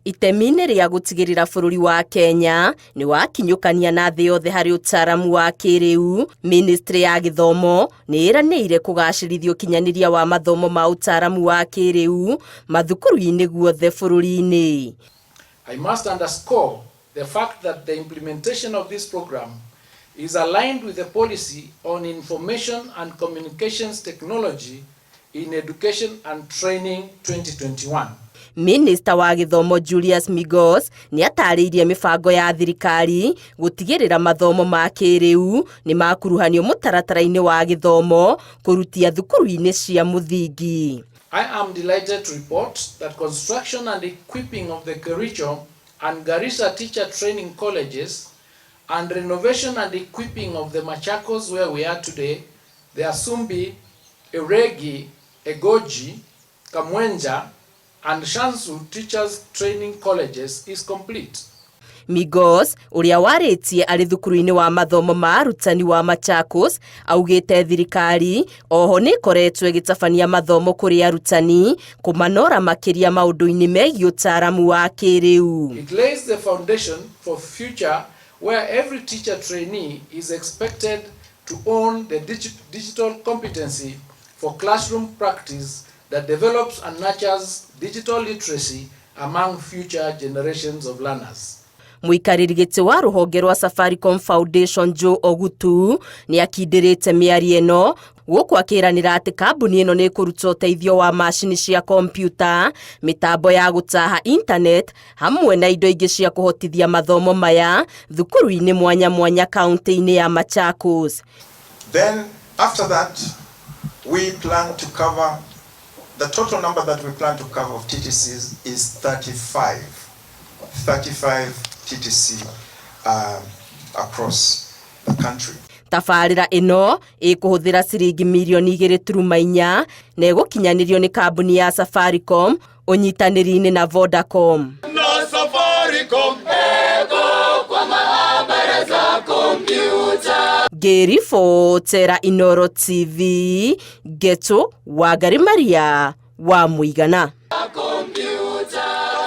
Itemi-inĩ rĩa gũtigĩrĩra bũrũri wa Kenya nĩ wakinyũkania na thĩ yothe harĩ ũtaaramu wa kĩrĩu, Ministry ya Gĩthomo nĩ ĩranĩire kũgacĩrithia ũkinyanĩria wa mathomo ma ũtaaramu wa kĩrĩu mathukuru-inĩ guothe bũrũri-inĩ. I must underscore the fact that the implementation of this program is aligned with the policy on information and communications technology in education and training 2021. Minista wa Gĩthomo Julius Migos nĩ atarĩirie mĩbango ya thirikari gũtigĩrĩra mathomo ma kĩrĩu nĩ makuruhanio mũtaratara-inĩ wa gĩthomo kũrutia thukuru-inĩ cia mũthingi. I am delighted to report that construction and equipping of the Kericho and Garissa Teacher Training Colleges and renovation and equipping of the Machakos, where we are today, the Asumbi, Eregi, Egoji, Kamwenja and Shanzu Teachers Training Colleges is complete. Migos ũrĩa warĩtie arĩ thukuru-inĩ wa mathomo ma arutani wa Machakos augĩte thirikari oho nĩ ĩkoretwo ĩgĩtabania mathomo kũrĩ arutani kũmanora makĩria maũndũ-inĩ megiĩ ũtaaramu wa kĩrĩu. It lays the foundation for future where every teacher trainee is expected to own the digital competency for classroom practice that develops and nurtures digital literacy among future generations of learners. Mũikarĩri gĩtĩ wa rũhonge rwa Safaricom Foundation Joe Ogutu nĩ akindĩrĩte mĩario ĩno gũkũ akĩranĩra atĩ kambuni ĩno nĩ ĩkũruta ũteithio wa macini cia kompiuta, mĩtambo ya gũtaha internet hamwe na indo ingĩ cia kũhotithia mathomo maya thukuru-inĩ mwanya mwanya kaunti-inĩ ya Machakos. Then after that, we plan to cover, the total number that we plan to cover of TTCs is 35. 35 TTC across the country. Tabarĩra ĩno ĩkũhũthĩra ciringi mirioni 2.4 na ĩgũkinyanĩrio nĩ kambuni ya Safaricom ũnyitanĩri-inĩ na Vodacom. Na Safaricom eko kwa maabara za kompyuta. Ngĩribotera Inooro TV, Ngetu Wangari Maria wa Mũigana.